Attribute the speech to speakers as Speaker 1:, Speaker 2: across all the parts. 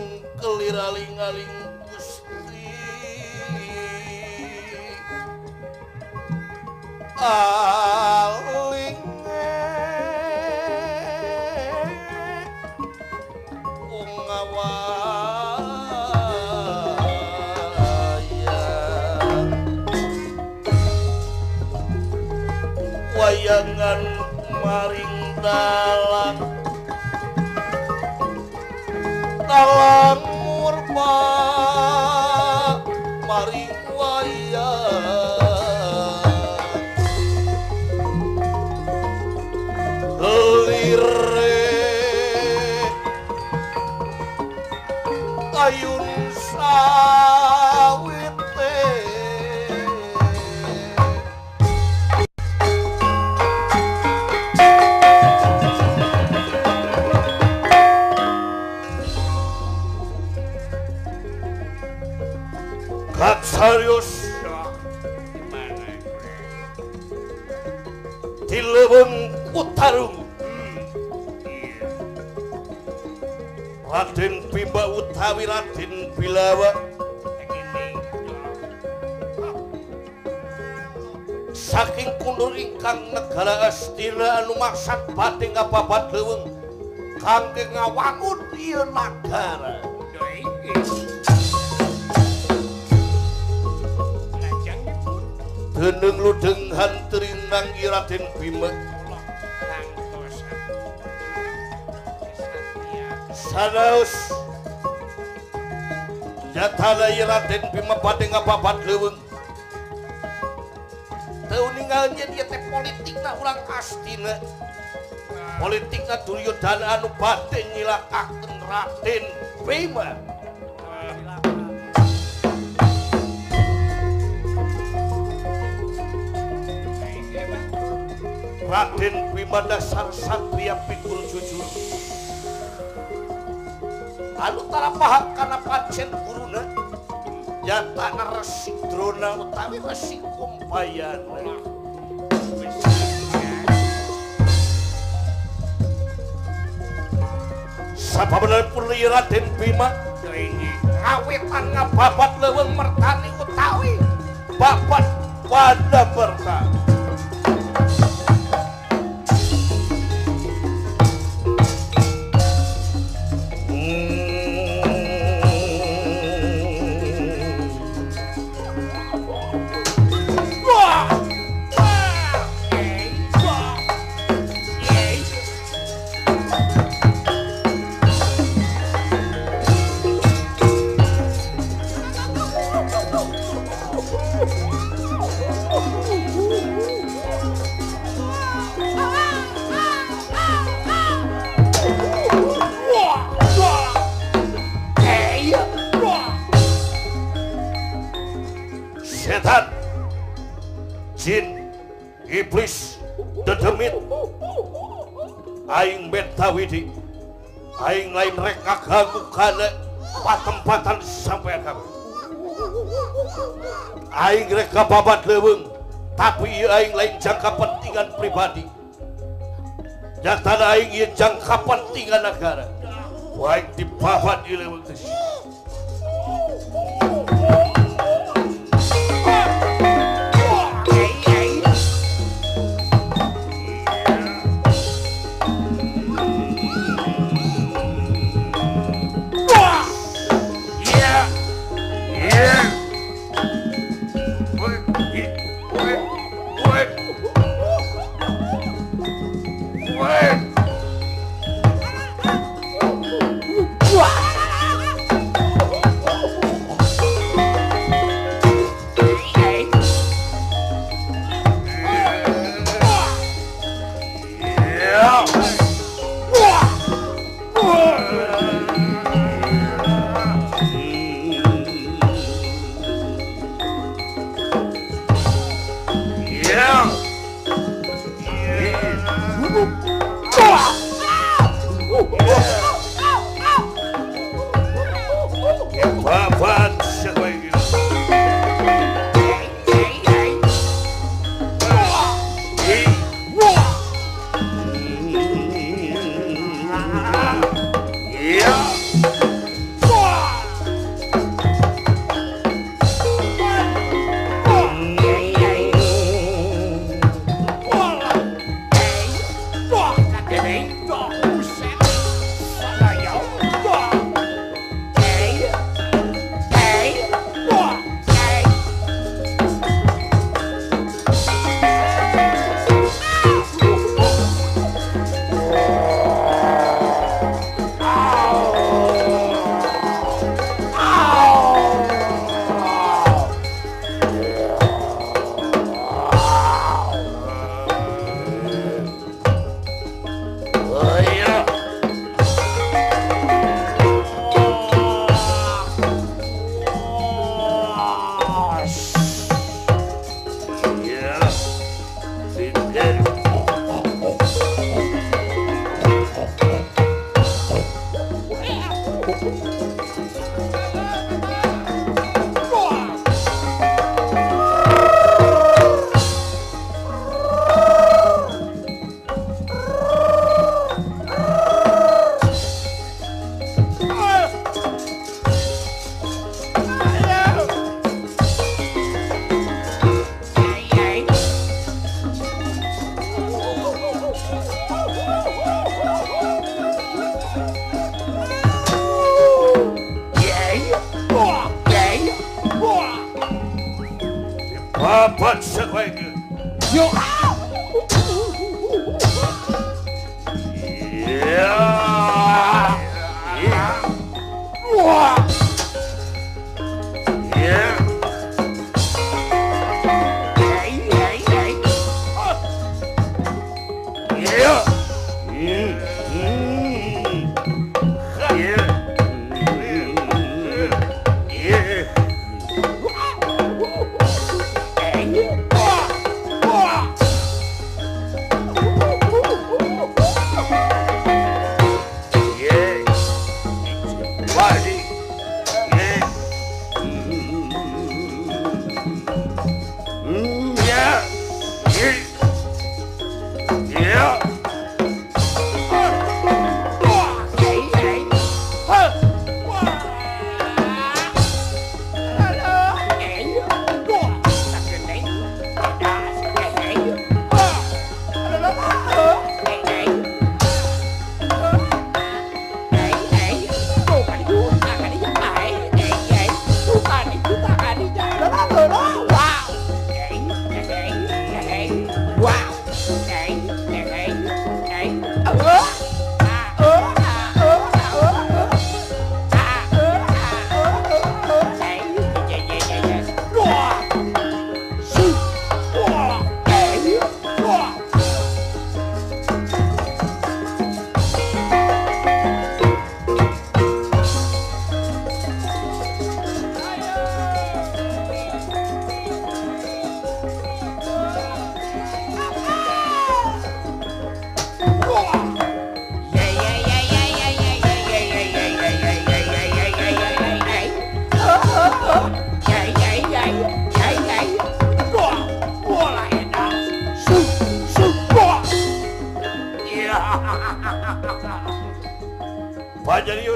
Speaker 1: Aing kelir aling-aling Gusti aling wayangan maring dalang dalang murba maring wayang lire ayun sawite Katsarius di leuweung Kutarung Raden Bima utawi Raden Bilawa saking kundur ingkang negara Astina anu maksad badhe ngababat leuweung kangge ngawangun ieu nagara. Deneng ludeng hantrinang Raden Bima sanaos nyatana Raden Bima badhe ngababat leuweung teu ninggal yen ieu teh politikna urang Astina politikna Duryodana anu badhe nyilakakeun Raden Bima. Raden Bima dasar satria pikul jujur anu tara paham kana pancen guruna nyatana Resi Drona utawi Resi Kumbayana. Sababenaripun Raden Bima ngawitan ngababat leuweung mertani utawi babat Wanamerta. Setan, jin, iblis, dedemit, aing Bentawidi, aing lain rek ngaganggu kana patempatan sampean kabeh. Aing rek kababat leuweung, tapi ieu aing lain jangka pentingan pribadi. Nyatana aing ieu jangka pentingan negara. Aing dibabat ieu leuweung teh.
Speaker 2: Wah!
Speaker 1: Babat sakoe.
Speaker 2: Yo.
Speaker 1: Ya. Wah. Ya. Ya.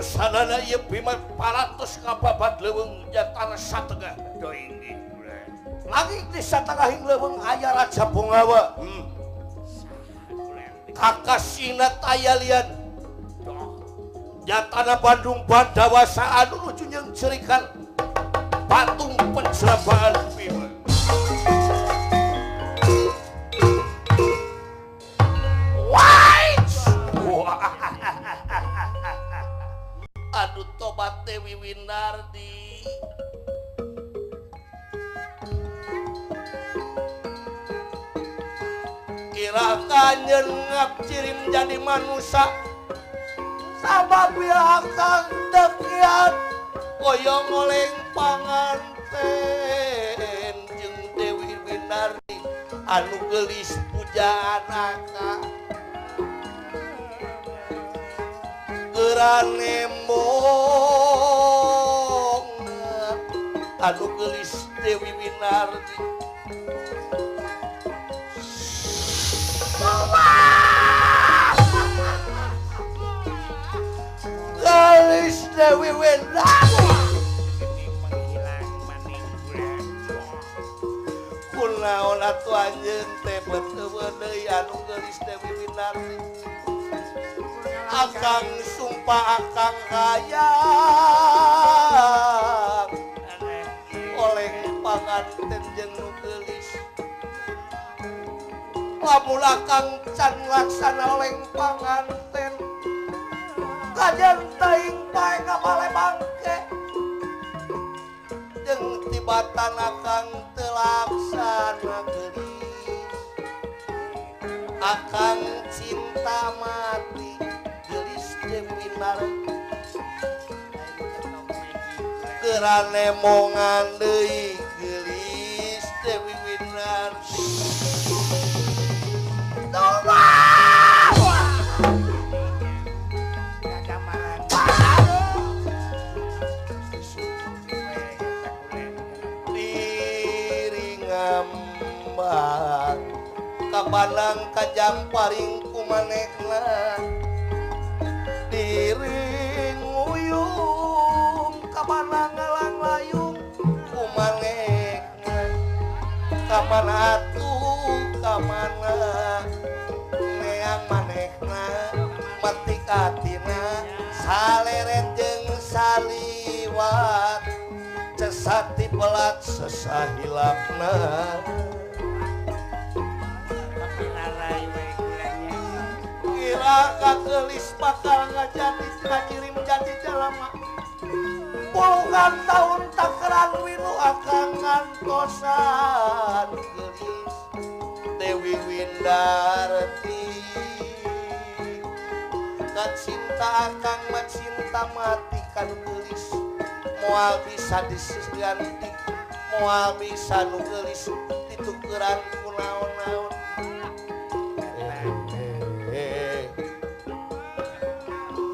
Speaker 1: Sanana ieu Bima parantos ngababat leuweung nyatana satengah. Nanging di satengahing leuweung aya Raja Bongawa. Kakasina tayalian. Nyatana Bandung Bandawasa anu nuju nyeungcerikan patung penjelmaan Bima. Aduh tobat Dewi Winardi. Kira kanyen ngap cirim jadi manusia. Sabab ya akang dekian koyo ngoleng panganten jeung Dewi Winardi anu geulis pujaan akang. Nembong anu geulis Dewi Winardi. Geulis Dewi Winardi. Kunaon atuh anjeun teh beuteuweun deui anu geulis Dewi Winardi. Akang sumpah akang hayang oleng panganten jeung nu geulis. Lamun akang can laksana oleng panganten kajen teuing pae ngabale bangke jeung tibatan akang teu laksana geulis. Akang cinta mati Gerane mongan deui geulis Dewi Winardi. Tobat. Diri ngambang kabanang kajamparing kumanehna. Diri nguyung kabanang ngalang layung kumanehna. Kamana atuh kamana neang manehna metik atina saleren jeung saliwat Cesati pelat sesahilapna kira kagelis bakal ngajadi ngajirim jadi jalama puluhan tahun takeran wilu akang ngantosan gelis Dewi Windarti kacinta akang mah cinta mati kan gelis moal bisa diganti moal bisa nu geulis ditukeran ku naon-naon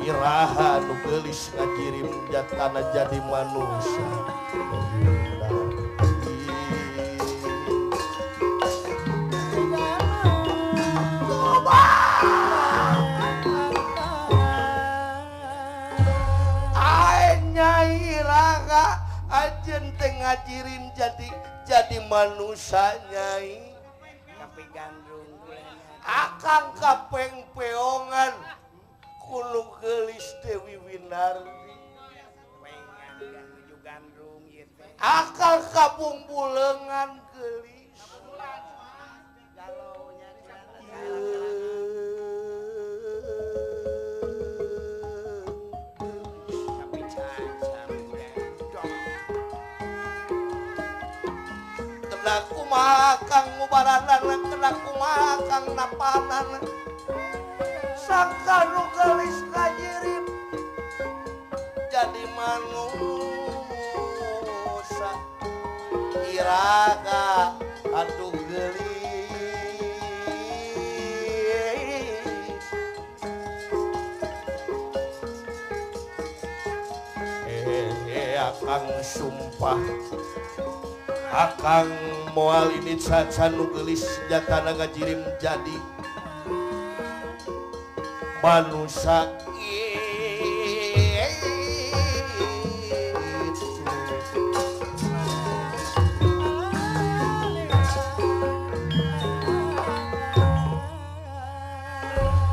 Speaker 1: iraha nu geulis ngakirim jatana jadi manusia. Ajen teh ngajirim jadi manusia nyai
Speaker 2: kape gandrung
Speaker 1: akang kapeng peongan kulu geulis Dewi Winardi akang kabung bulengan geulis kumaha kang ngubaranan kena kumaha kang napanan sangka nu geulis ngajirim jadi manusia iraga aduh geulis akang sumpah akang moal ini caca nu geulis jatana ngajirim jadi manusia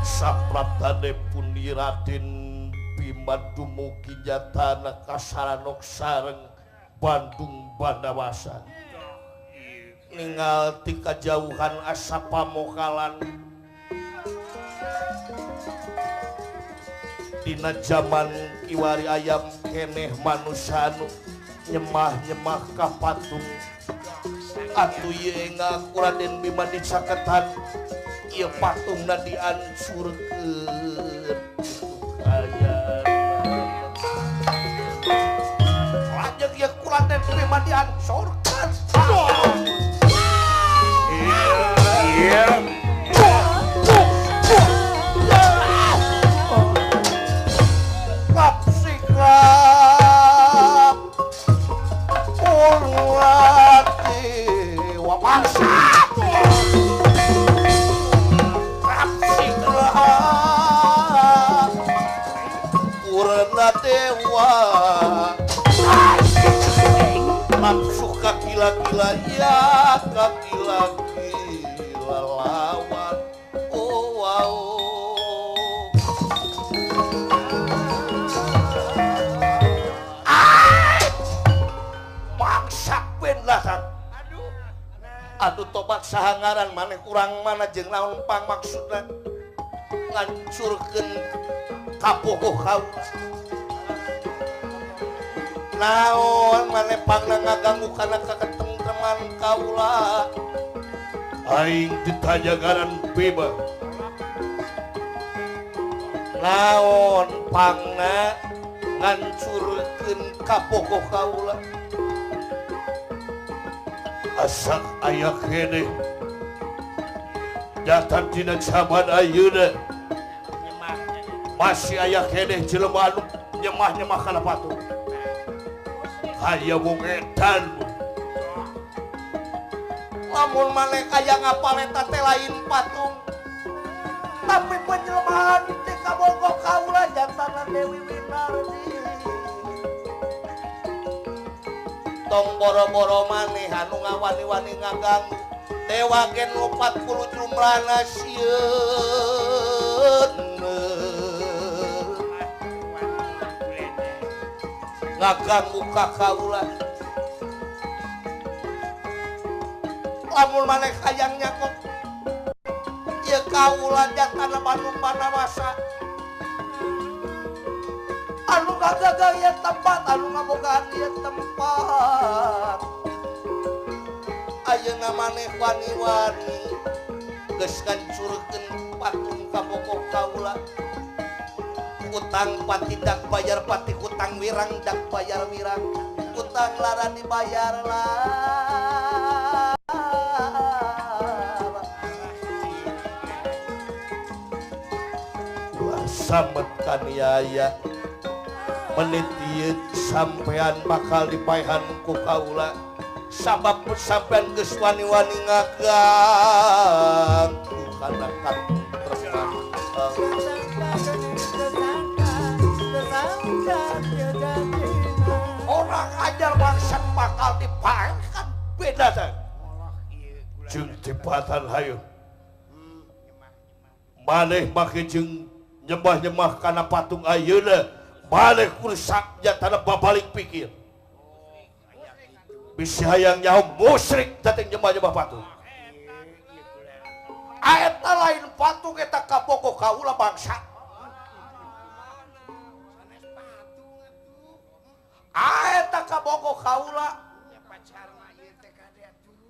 Speaker 1: sapraptane pundi Raden Bima dumugi jatana kasaranok sareng Bandung Bandawasa ninggal ti kajauhan asa pamokalan dina jaman kiwari ayam keneh manusia anu nyemah-nyemah ka patung atuh ieu ngaku Raden Bima dicaketan ieu patungna diancurkeun lanjut ieu ku Raden Bima diancurkeun. Kapsikrap Purwati Wapangsa Kapsikrap Purna Dewa Nafsu kagila-gila ya kagila-gila lawan oh wow. Aduh tobat sahangaran maneh kurang mana jeung naon pang maksudna ngancurkeun kapogoh kaula naon maneh pangna ngaganggu kana kaketentreman kaula aing ditanya ngaran Bima naon pangna ngancurkeun kapogoh kaula asak aya keneh datang dina zaman ayeuna masih aya keneh jelema anu nyemah-nyemah kana patung aya wong edan lamun maneh aya ngapal eta teh lain patung tapi penjelmaan teh kabogoh kaula jatana Dewi Winardi tong boro-boro maneh anu ngawani-wani ngaganggu dewa gen 40 jumlahna sieun ngaganggu ka kaula Lamun maneh hayang nyakop ieu kaula jatana Bandung Banawasa. Anu gagaga ieu tempat, anu ngabogaan ieu tempat. Ayeuna maneh wani-wani geus ngancurkeun patung kabogoh kaula. Utang pati dak bayar pati, utang wirang dak bayar wirang, utang lara dibayar lah. Ulah samet kaniaya menit ieu sampean bakal dipaehan ku kaula sabab sampean geus wani-wani ngaganggu kana katentreman. Orang ajar bangsat bakal dipaehan beda teh. Jeung tibatan hayu. Maneh make jeung nyembah-nyembah kana patung ayeuna, maneh kurusak jatana babalik pikir. Bisi hayang nyaho musyrik dateng nyembah-nyembah patung. Eta lain patung eta kabogoh kaula bangsa. Eta kabogoh kaula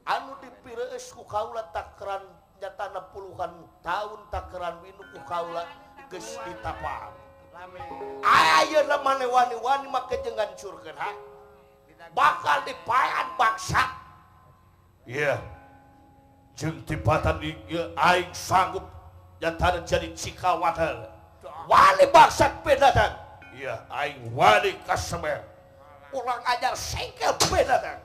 Speaker 1: anu dipireus ku kaula takeran nyatana puluhan tahun takeran winu ku kaula geus ditapaan. Ayeuna maneh wani-wani make jeung ngancurkeun ha. Bakal dipaean bangsa. Iya. Jeung tibatan ieu aing sanggup nyatana jadi cikawater. Wani bangsat bedatan. Iya, aing wani kasemer. Urang ajar sengkel bedatan.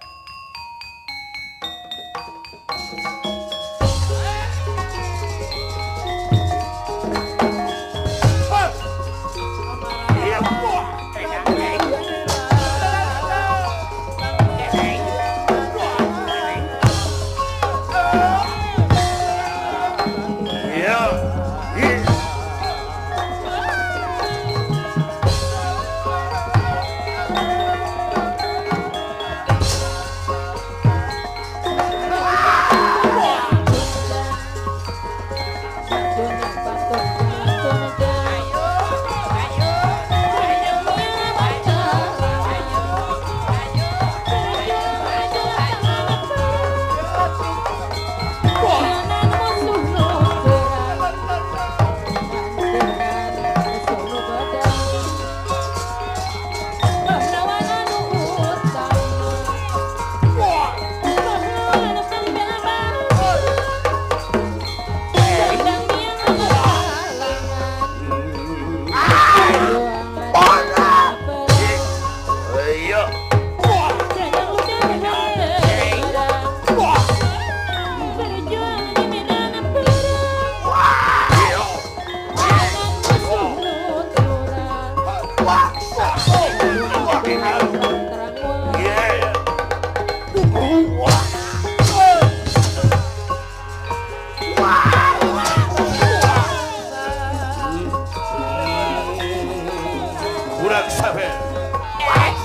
Speaker 1: Kurang sabar.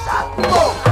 Speaker 1: Satu.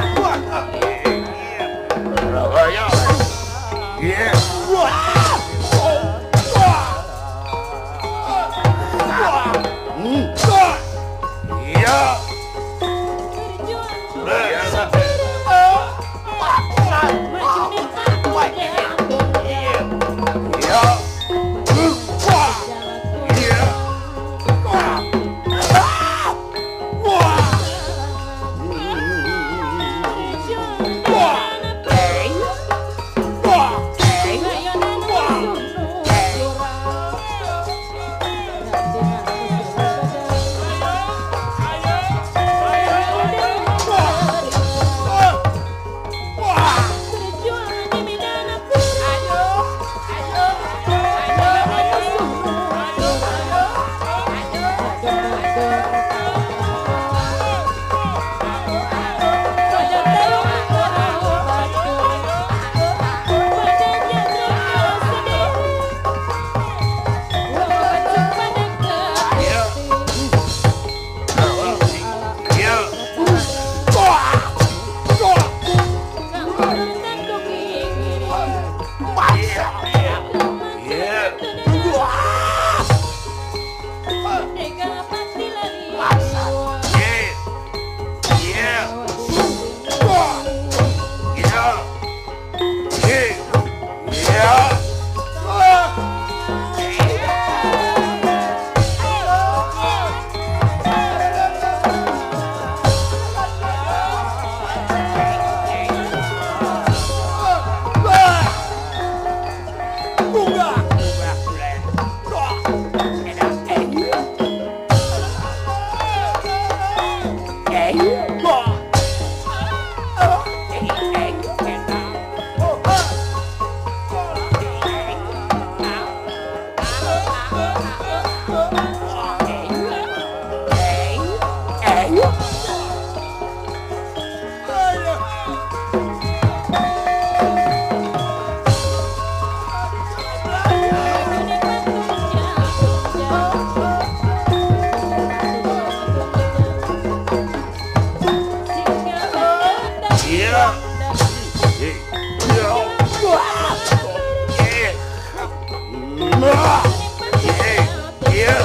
Speaker 1: Iya.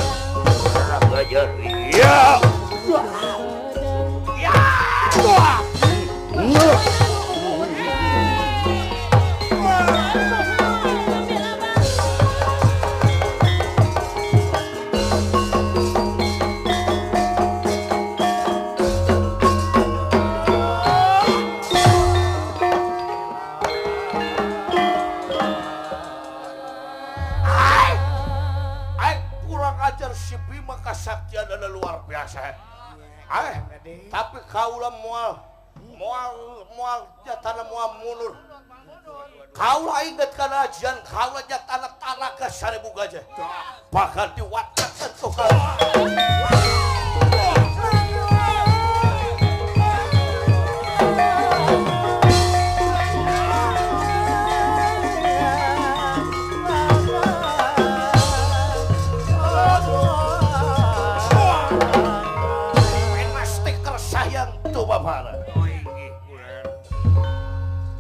Speaker 1: Ajar. Iya. Ya. Tapi kaula moal moal jatana moal mundur. Kaula inget kana ajian kaula jatana tanaga 1000 gajah. Bakal diwatak tukang.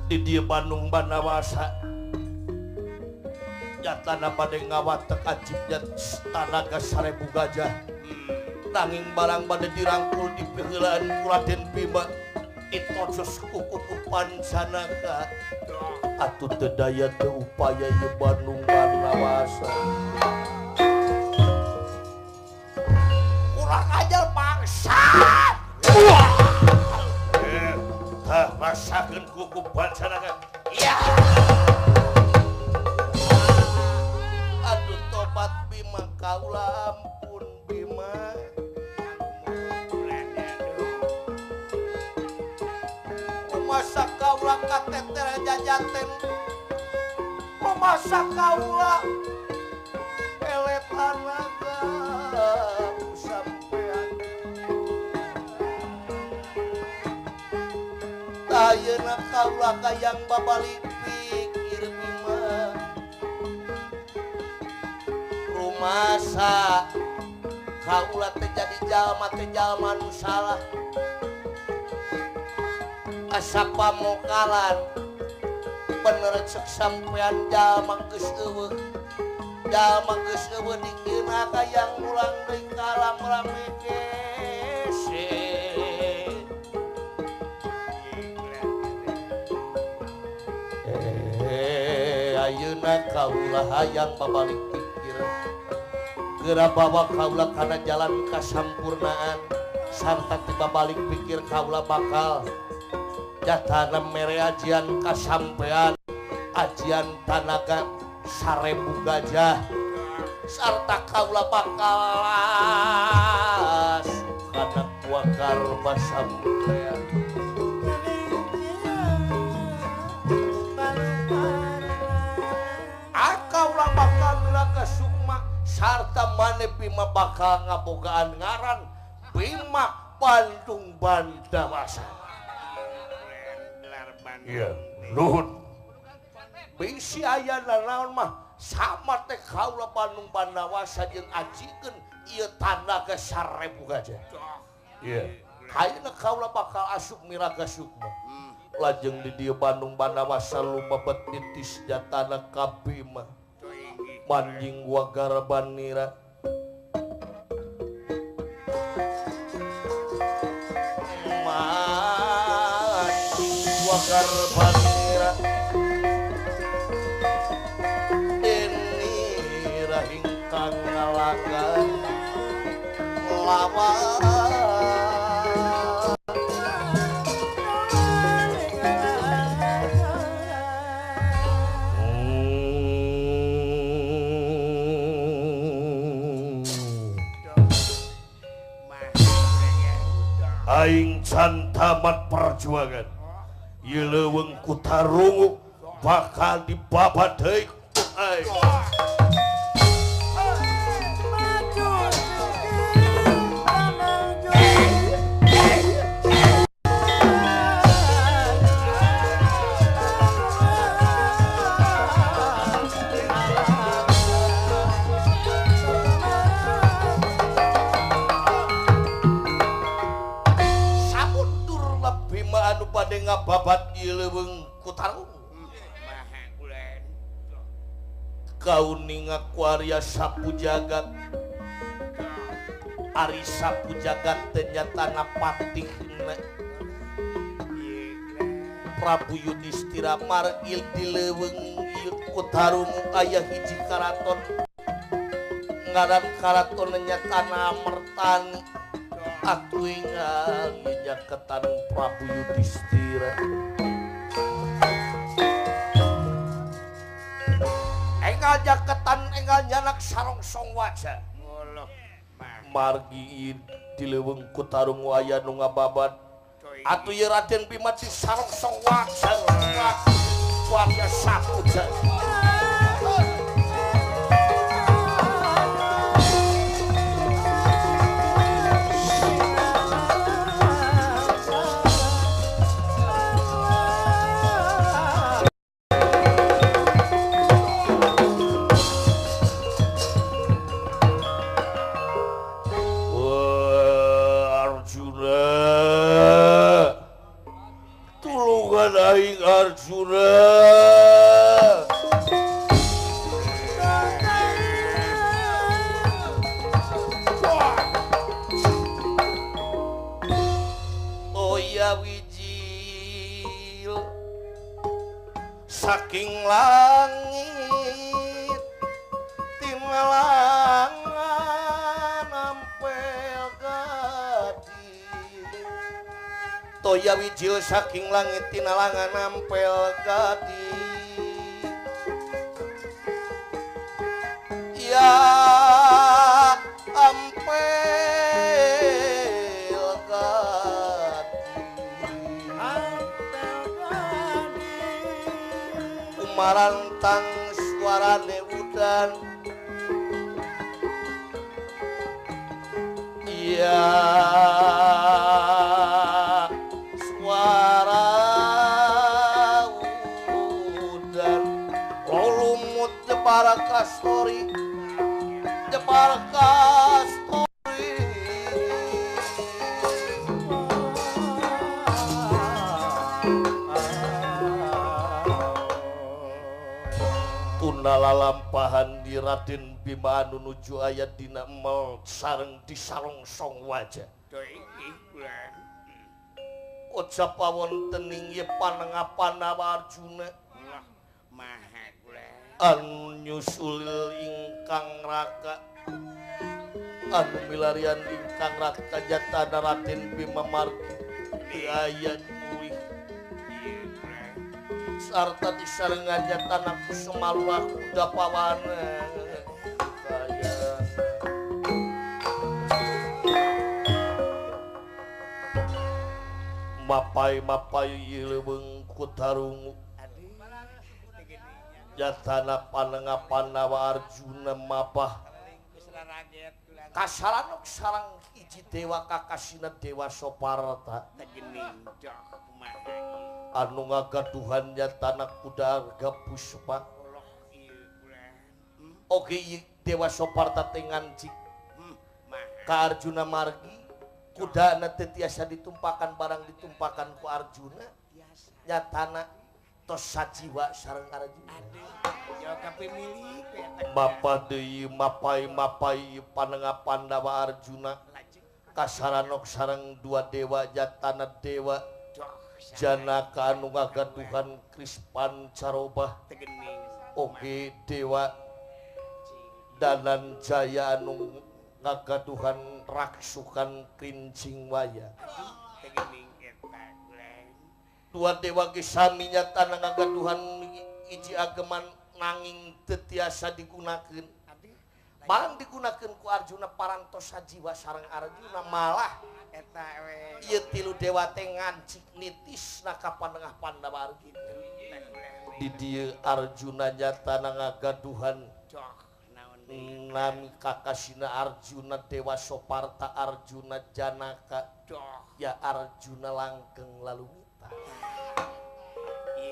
Speaker 1: Di dieu Bandung Bandawasa jatana bade ngawatek ajibnya tanaga 1000 gajah nanging barang bade dirangkul di piheulaan ku Raden Bima ditojos ku kuku Pancanaka atuh teu daya teu upaya ieu Bandung Bandawasa kurang ajar bangsat. Rasakeun kuku Pancanaka. Ya. Aduh tobat Bima kaula ampun Bima. Kumasa kaula katetere jajaten. Kumasa kaula eletanaga sampean. Ayeuna kaula kayang babalik pikir Bima. Rumasa kaula teh jadi jalma teh jalma nu salah. Asa pamokalan bener cek sampean jalma geus eueuh. Jalma geus eueuh dikeuna kayang ulang deui kalam rame kese. Ayeuna kaula hayang babalik pikir geura bawa kaula kana jalan kasampurnaan sarta teu babalik pikir kaula bakal jatana mere ajian kasampean ajian tanaga 1000 gajah sarta kaula bakal kana kuakar basampean. Kaula bakal miraga sukma sarta mane Bima bakal ngabogaan ngaran Bima Bandung Bandawasa. Iya, nuhun. Bisi aya nanaon mah sama teh kaula Bandung Bandawasa jeung ajikeun ieu tanaga 1000 gajah. Iya. Ayeuna kaula bakal asup miraga sukma. Lajeng di dieu Bandung Bandawasa lumebet nitis jatana ka Bima. Manjing wagar banira manjing wagar banira denira ingkang ngalaga lawan. Aing can tamat perjuangan ieu leuweung ku tarungu bakal dibabat deui ku aing. Ngababat ieu leuweung ku tarungu. Kauninga ku Arya Sapu Jagat. Ari Sapu Jagat teh nyatana patihna Prabu Yudhistira margil di leuweung Kutarungu aya hiji karaton ngaran karaton nyatana Mertani. Atuh ingal nyaketan Prabu Yudhistira. Enggal jaketan enggal nyanak sarongsong waja. Margi di leuweung Kutarungu aya nu ngababat. Atuh ieu Raden Bima si sarongsong waja warga Sapu Jagat. Aing Arjuna. Oh ya wijil saking langit timalangan ampel gading. Toya wijil saking langit tinalangan ampel gading. Ya ampel gading, ampel gading. Kumarantang suarane udan. Ya suara udan lolumut jepara kastori, jepara kastori. Tuna lalampahan di Raden Bima anu nuju aya dina emel sareng disarongsong wajah. Oja pawonten ing panengah Pandawa Arjuna anu nyusul ingkang raka anu milarian ingkang raka jatana Raden Bima margi teu aya mulih sarta disarengan jatana Kusumalurah kuda pawana. Mapai-mapai leuweung Kutarungu jatana panengah Pandawa Arjuna mapah kasaranok sareng hiji dewa kakasina Dewa Soparta anu ngagaduhan jatana kuda arga puspa. Oge Dewa Soparta teh ngancik ka Arjuna margi kudana teu tiasa ditumpakan barang ditumpakan ku Arjuna nyatana tos sajiwa sareng Arjuna. Bapa deui mapai-mapai panengah Pandawa Arjuna kasaranok sareng dua dewa jatana Dewa Janaka anu ngagaduhan Kris Pancarobah oge Dewa Dananjaya anu ngagaduhan raksukan Krincing Waya. Dua dewa ge sami nyatana ngagaduhan hiji ageman nanging teu tiasa digunakeun. Barang digunakeun ku Arjuna parantos sajiwa sareng Arjuna malah eta we ieu tilu dewa teh ngancik nitisna ka panengah Pandawa Arjuna. Di dieu Arjuna nyatana ngagaduhan nami kakasina Arjuna Dewa Soparta Arjuna Janaka ya Arjuna langgeng lalumita.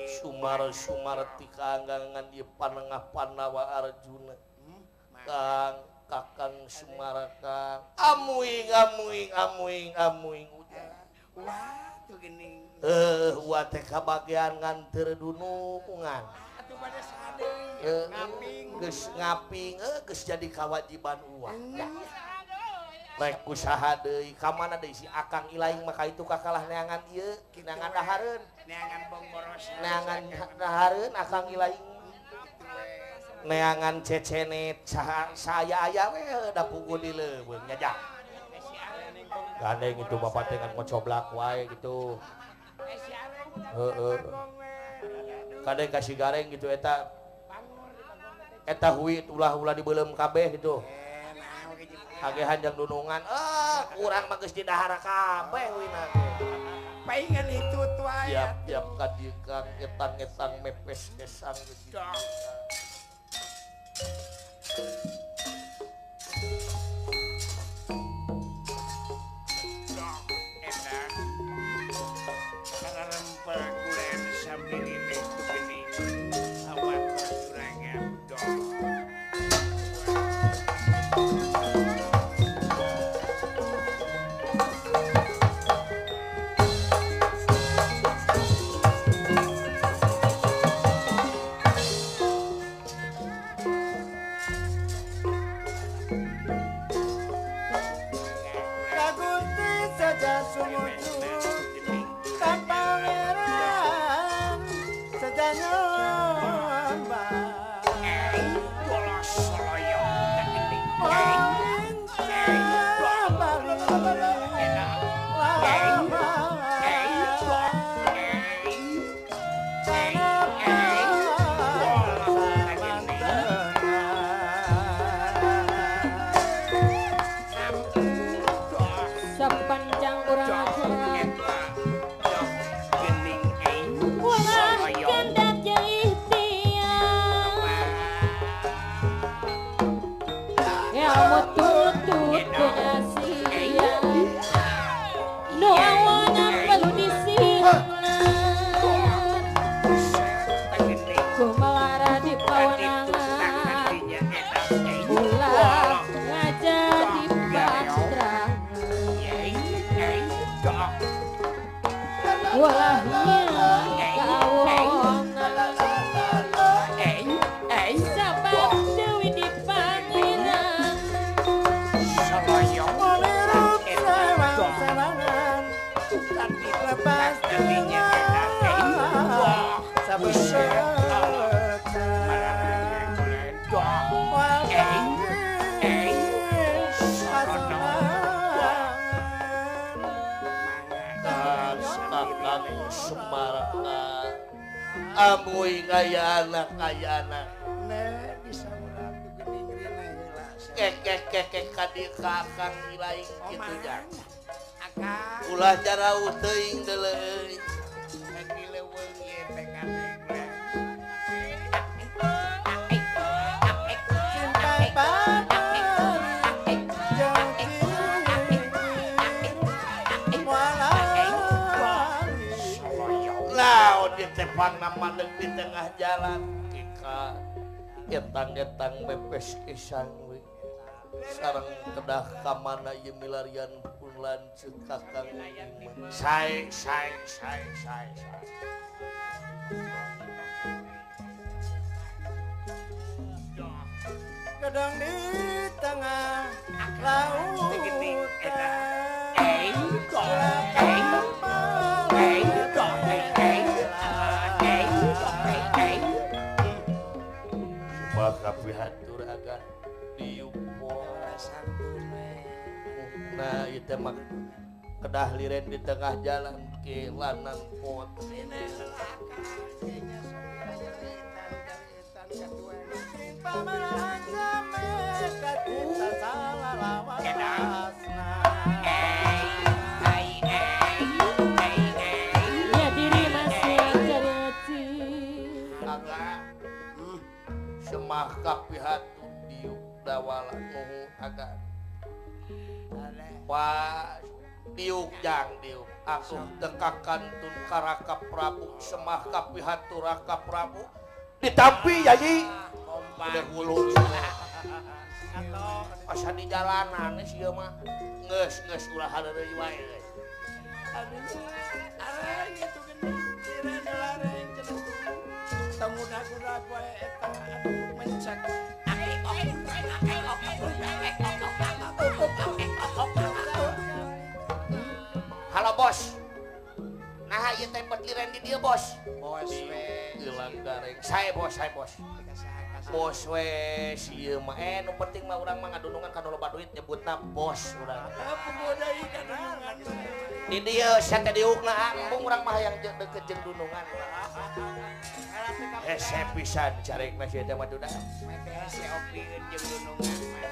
Speaker 1: Sumar sumarti kaanggangan ieu panengah Pandawa Arjuna. Kang Kakang Sumara Kang amuing amuing amuing amuing udah. Wah tuh gini. Wah teh kabagian nganter dunungan.
Speaker 2: bade saha deui ngaping
Speaker 1: geus ngaping geus jadi kawajiban uang. Rek ku saha deui ka mana deui si Akang Ilaing maka itu kakalah neangan ieu neangan dahareun
Speaker 2: neangan bongboros
Speaker 1: neangan dahareun Akang Ilaing neangan cecenet saya aya we da puguh di leuweung nya jang. Gandeng itu bapak teh ngan ngocoblak wae gitu. Heeh. Kadeng kasih gareng gitu eta. Eta huit ulah-ulah dibeuleum kabeh gitu. Agehan jang dunungan, urang mah geus didahar kabeh huina ge.
Speaker 2: Paingan itu wae.
Speaker 1: Tiap-tiap ka dieu kang etang-etang mepes kesang gitu. Amuy kaya anak kaya anak kek kadi kakang Ilaing gitu jang ulah jarauh teuing deuleuh tepang nama di tengah jalan kika etang-etang mepes kisang we sareng kedah ka mana ieu milarian pun lanceuk kakang sae sae sae sae sae
Speaker 2: gedang di tengah laut
Speaker 1: kapihatur agak diupo nah itu mah kedah liren di tengah jalan ke lanang pot semah kapihatur diuk dawala nuhu agan pas diuk jang diuk aku tekakan tun karaka Prabu semah kapihatur raka Prabu ditampi yayi udah gulung asa di jalanan sih mah geus geus ulah hareureuy wae
Speaker 2: aduh areng itu geuning tong Ngudag-ngudag wae eta aduh mencek.
Speaker 1: Halo bos. Nah ieu teh petiren di dieu bos.
Speaker 2: Bos we.
Speaker 1: Geulang gareng. Sae bos, sae bos. Bos we ieu mah nu penting mah urang mah ngadunungan kana loba duit nyebutna bos urang. Di dieu sia teh diukna embung urang mah hayang deukeut jeung dunungan. Hese pisan carekna sia teh mah duda.
Speaker 2: Hese opieun jeung dunungan mah.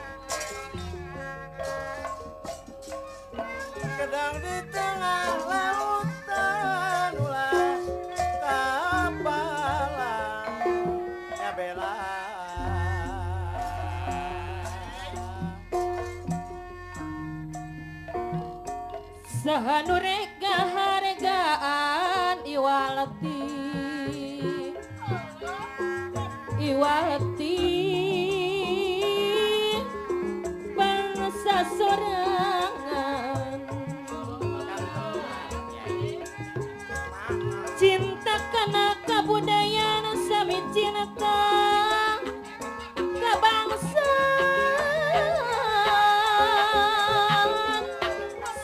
Speaker 2: Kedang di tengah lautan ulah kapalan nyabela.
Speaker 3: Saha nu rek ngahargaan iwalti iwalti bangsa sorangan cinta kana kabudayaan sami cinta kebangsaan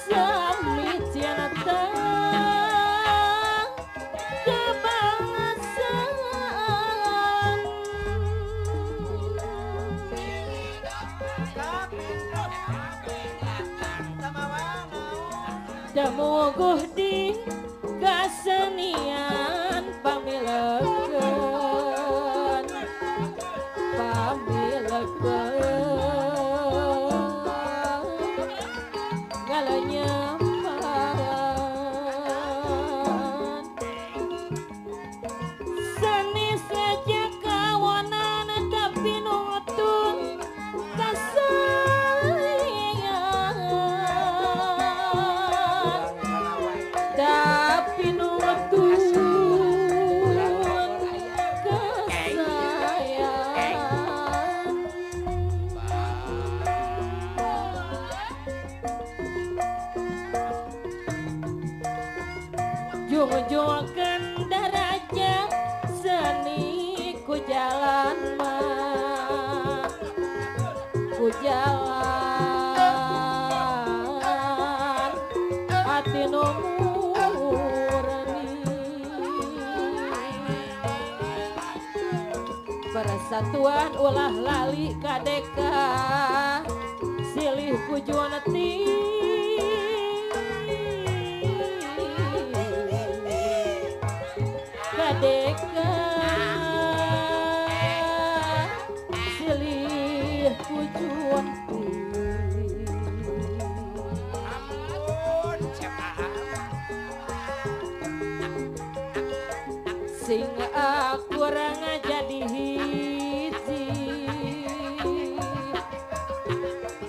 Speaker 3: sami cinta kebangsaan damuguh di kasenian pamilekeun pamilekeun ngalenyepan seni saja kawanan tapi nutun kasayangan tapi nutun kesayangan. Jungjungkeun darajat seni ku jalan mah ku jalan hati nu murni persatuan ulah lali kadeka silih ku junti kadeka silih ku junti.
Speaker 2: Ampun cepat.
Speaker 3: Sing akur jadi hiji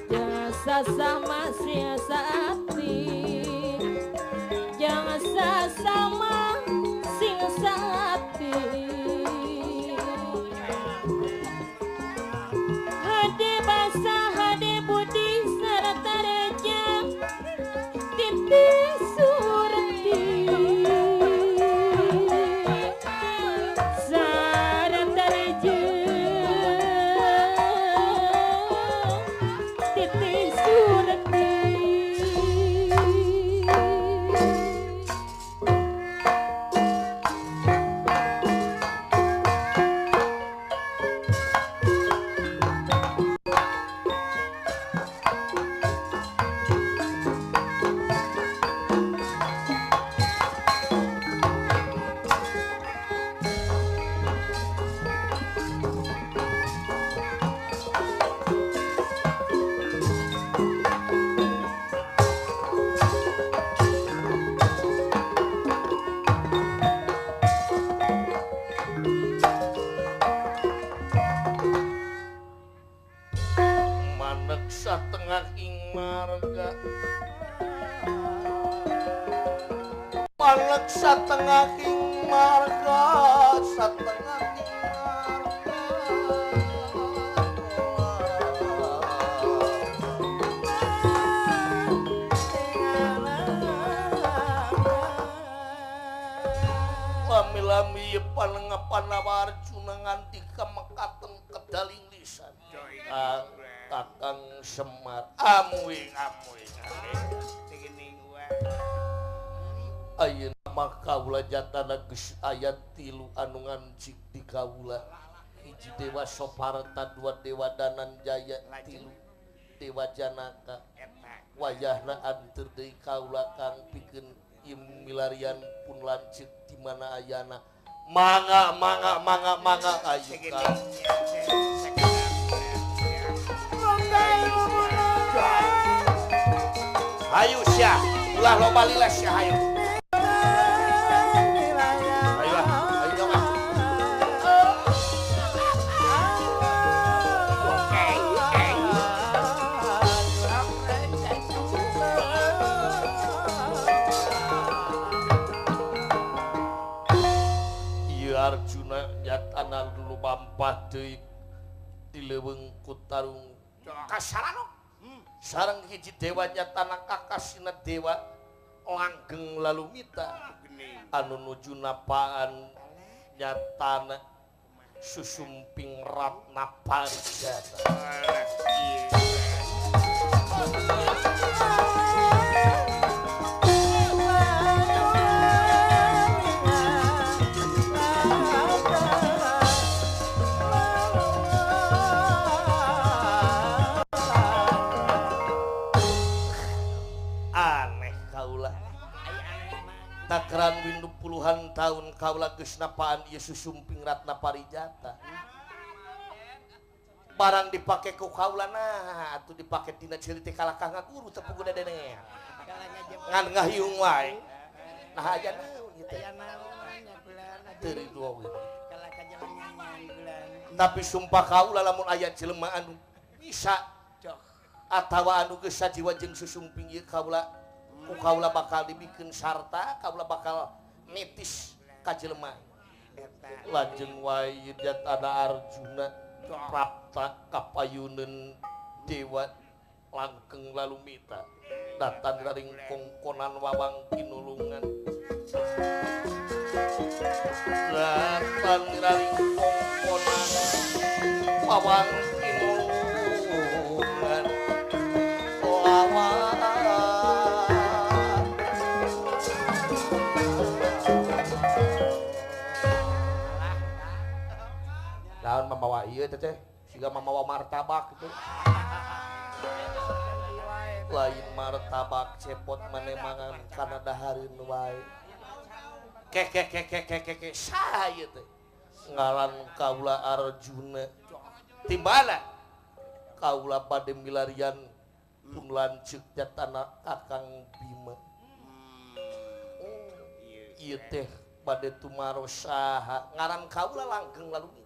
Speaker 3: jangan sasama sing saati jangan sasama sing saati hade basa hade budi sarta reja titi surti sarta reja titi surti.
Speaker 1: Manek satengah ing marga manek satengah ing marga satengah ing marga Lami-lami ieu panengapan Arjuna nganti ka mekaten kedaling lisan. Kakang Semar amuing amuing ayeuna mah kaula jatana geus aya tilu anu ngancik di kaula. Hiji Dewa Soparta, dua Dewa Dananjaya, tilu Dewa Janaka. Wayahna anteur deui kaula kang pikeun ieu milarian pun lanceuk di mana ayana. Mangga mangga mangga mangga ayu kang. Hayu sia, ulah loba liles sia hayu. Ayo ah, ayo dong ah. Ieu Arjuna nyatana lumampah deui di leuweung Kutarung. Kasarano sareng hiji dewa nyatana kakasina dewa langgeng lalumita anu nuju napaan nyatana susumping ratna parijata. Takaran windu puluhan tahun kaula geus napaan ieu susumping ratna parijata. Barang dipake ku kaula nah atuh dipake tina ceuri teh kalakah ngaguru teu puguh dedene. Ngan ngahiung wae. Nah aya naon ieu teh. Teu ridu we. Tapi sumpah kaula lamun aya jelema anu bisa atawa anu geus sajiwa jeung susumping ieu kaula ku kaula bakal dibikeun sarta, kaula bakal nitis ka jelema. Lajeng wae jatana Arjuna prapta kapayuneun dewa langgeng lalumita datan raring kongkonan wawang kinulungan. Datan raring kongkonan wawang kinulungan. Lawang naon mamawa ieu teh teh siga mamawa martabak gitu. Lain martabak cepot maneh mangan kana dahareun wae. Kek kek kek kek kek kek saha ieu teh? Ngaran kaula Arjuna. Timbana kaula bade milarian pun lanceuk jatana Kakang Bima. Ieu teh bade tumaros saha? Ngaran kaula langgeng lalumita.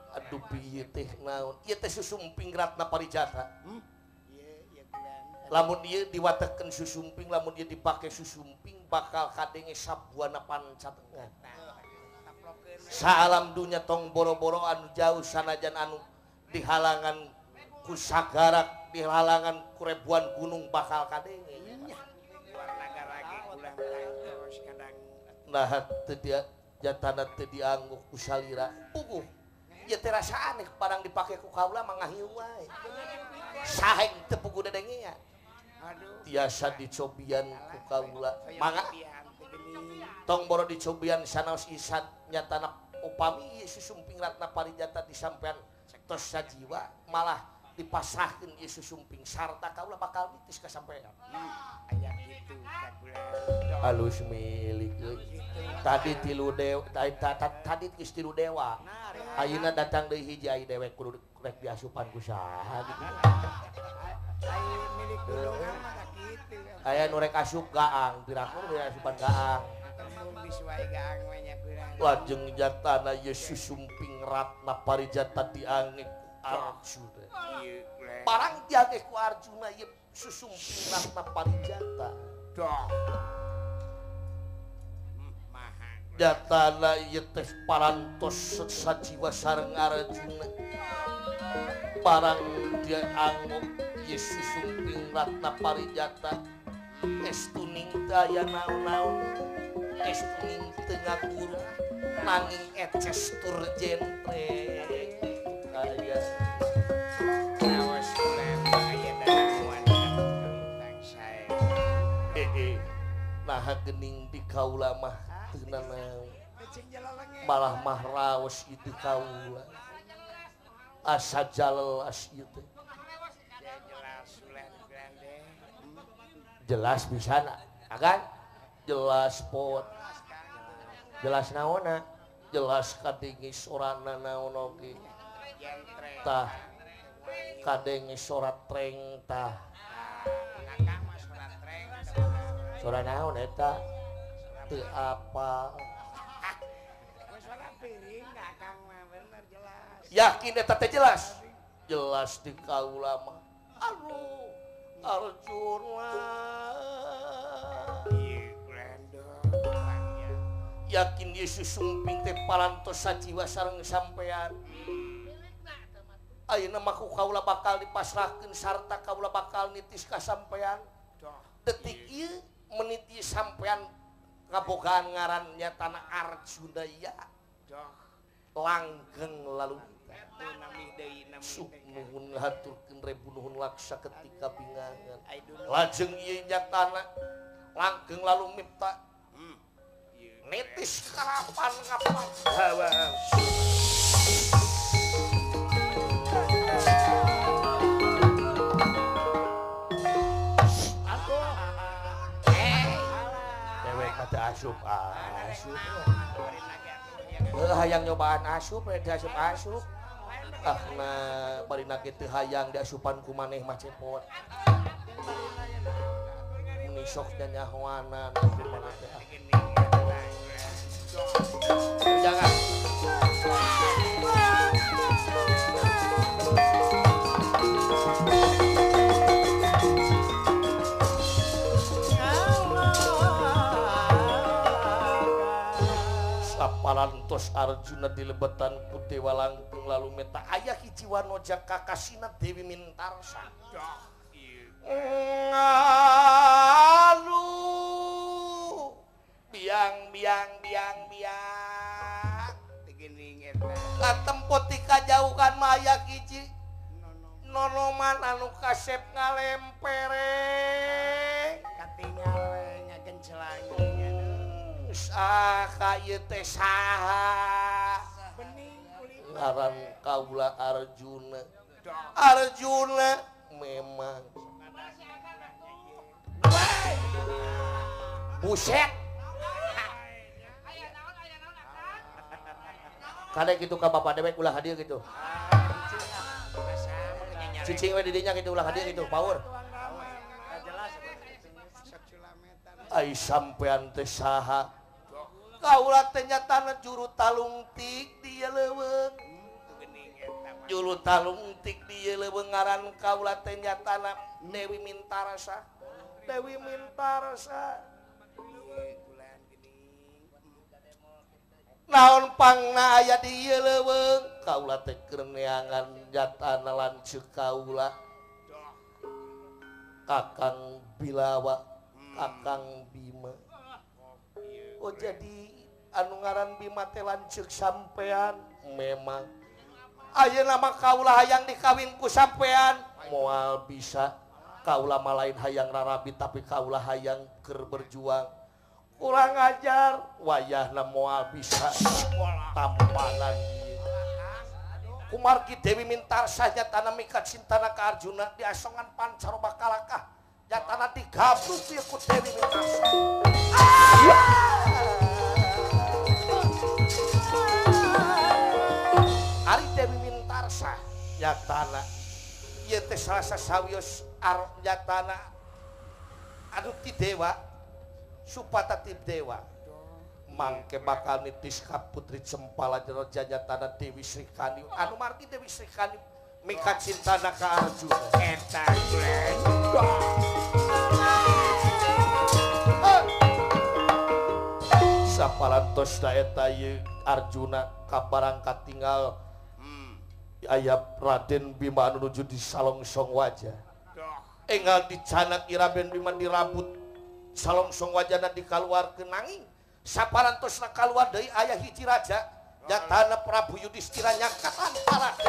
Speaker 1: Aduh piye teh naon? Ieu teh susumping ratna parijata. Lamun ieu diwatekeun susumping, lamun ieu dipake susumping bakal kadenge sabuana pancatengan. Saalam dunya tong boro-boro anu jauh sanajan anu dihalangan ku sagarak, dihalangan ku ribuan gunung bakal kadenge. Nah teu jatana teu diangguk ku salira. Puguh. Ieu teh rasa aneh barang dipake ku kaula mah ngahiung wae. Saeng teu puguh dedengea. Tiasa dicobian ku kaula. Mangga tong boro dicobian sanaos isan nyatana upami ieu susumping ratna parijata disampean tos sajiwa malah dipasrahkeun ieu susumping sarta kaula bakal nitis ka sampean.
Speaker 2: Aya kitu kaula.
Speaker 1: Halus milik euy. Tadi tilu dewa, tadi geus tilu dewa. Ayeuna datang deui hiji ai dewek kudu rek diasupan ku saha gitu.
Speaker 2: Ai milik dulungan mah kitu.
Speaker 1: Aya nu rek asup gaang, piraku nu asupan gaang. Lajeng jatana ieu susumping ratna parijata diange ku Arjuna. Barang diange ku Arjuna ieu susumping ratna parijata. Jatana ieu teh parantos sajiwa sareng Arjuna. Barang diange ieu susumping ratna parijata estuning teu aya naon-naon. Estuning teu Nanging eces tur jentre. Aya.
Speaker 2: Raos kula aya dalamuan tentang sae.
Speaker 1: Naha geuning di kaula mah teu nanaon. Malah mah raos ieu di kaula. Asa jalelas ieu teh.
Speaker 4: Jelas pisan agan
Speaker 1: jelas pot.
Speaker 4: Jelas naonna?
Speaker 1: Jelas kadenge sorana naon oge. Tah kadenge sora treng tah.
Speaker 4: Sora naon eta?
Speaker 1: Teu apal. Yakin eta teh jelas? Jelas di kaula mah. Aduh, Arjuna. Yakin Yesus sumping teh parantos sajiwa sareng sampean. Ayeuna mah ku kaula bakal dipasrahkeun sarta kaula bakal nitis ka sampean. Detik ieu menit ieu sampean kabogaan ngaran nyatana Arjuna ya. Langgeng lalu nuhun ngahaturkeun rebu nuhun laksa ketika bingangan. Lajeng ieu nyatana langgeng lalu mipta nitis karapan ngapan.
Speaker 4: Dewek mah teu asup asup. Heuh hayang nyobaan asup, teu asup asup.
Speaker 1: Ah nah barina ge teu hayang diasupan ku maneh mah cepot. Meni sok nyanyahoanan ku maneh teh. Jangan. Saparantos Arjuna dilebetan ku Dewa Langkung lalu meta aya hiji wanoja kakasina Dewi Mintarsa. Ngalu biang biang biang biang katempo ti kajauhan mah aya hiji nonoman anu kasep ngalempereng
Speaker 2: katingal we ngagencelang.
Speaker 1: Ah ka ieu teh saha? Ngaran kaula Arjuna. Arjuna memang.
Speaker 4: Buset. Kade kitu ka bapak dewek ulah hadir gitu. Cicing we di dinya kitu ulah hadir gitu, paur.
Speaker 1: Ai sampean teh saha? Kaula teh nyatana juru talungtik di leuweung. Juru talungtik di leuweung ngaran kaula teh nyatana Dewi Mintarsa. Dewi Mintarsa. Naon pangna aya di ieu leuweung? Kaula teh keur neangan nyatana lanceuk kaula. Kakang Bilawa, Kakang Bima. Oh jadi anu ngaran Bima teh lanceuk sampean memang. Ayeuna mah kaula hayang dikawin ku sampean moal bisa. Kaula mah lain hayang rarabi tapi kaula hayang keur berjuang. Kurang ajar wayahna moal bisa tampanan ieu. Kumargi Dewi Mintarsa nyatana mikat cintana ka Arjuna diasongan pancaroba kalakah nyatana digabluk ieu ku Dewi Mintarsa. Ari Dewi Mintarsa nyatana ieu teh salah sawios nyatana anu ti dewa supata ti dewa mangke bakal nitis ka putri Cempala Raja nyatana Dewi Srikandi anu margi Dewi Srikandi mika cintana ka Arjuna
Speaker 2: eta
Speaker 1: saparantos da eta ieu Arjuna kabarang katinggal aya Raden Bima anu nuju di salongsong wajah. Enggal dicanak Raden Bima dirabut salongsong wajahna dikaluarkeun nanging Saparantosna kaluar deui aya hiji raja nyatana Prabu Yudhistira nyangkatan parade.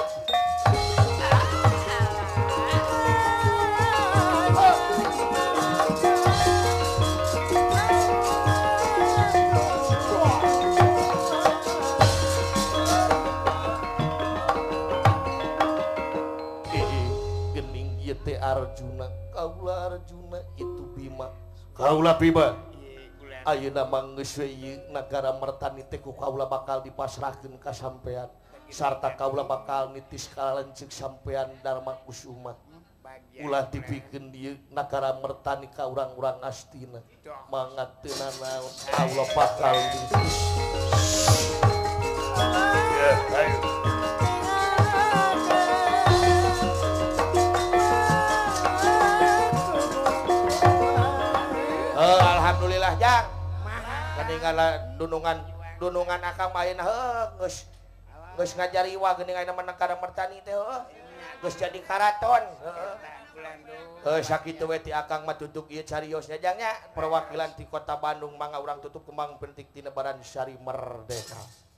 Speaker 1: Gening ieu teh Arjuna, kaula Arjuna itu Bima. Kaula Bima. Ayeuna mah geus we ieu nagara Mertani teh ku kaula bakal dipasrahkeun ka sampean sarta kaula bakal nitis kalalenceuk sampean Darma Kusuma. Ulah dipikeun ieu nagara Mertani ka urang-urang Astina. Mangga teu nanaon kaula bakal nitis.
Speaker 5: Ya, ayo.
Speaker 4: Alhamdulillah jang. Geuningan dunungan akang mah ayeuna heuh geus geus ngajariwa geuning ayeuna mah nagara Mertani teh heuh. Geus jadi karaton heuh. Heuh sakitu we ti akang mah tutuk ieu cariosnya jang nya perwakilan ti Kota Bandung mangga urang tutup kembang penting ti Lebaran Sari Merdeka.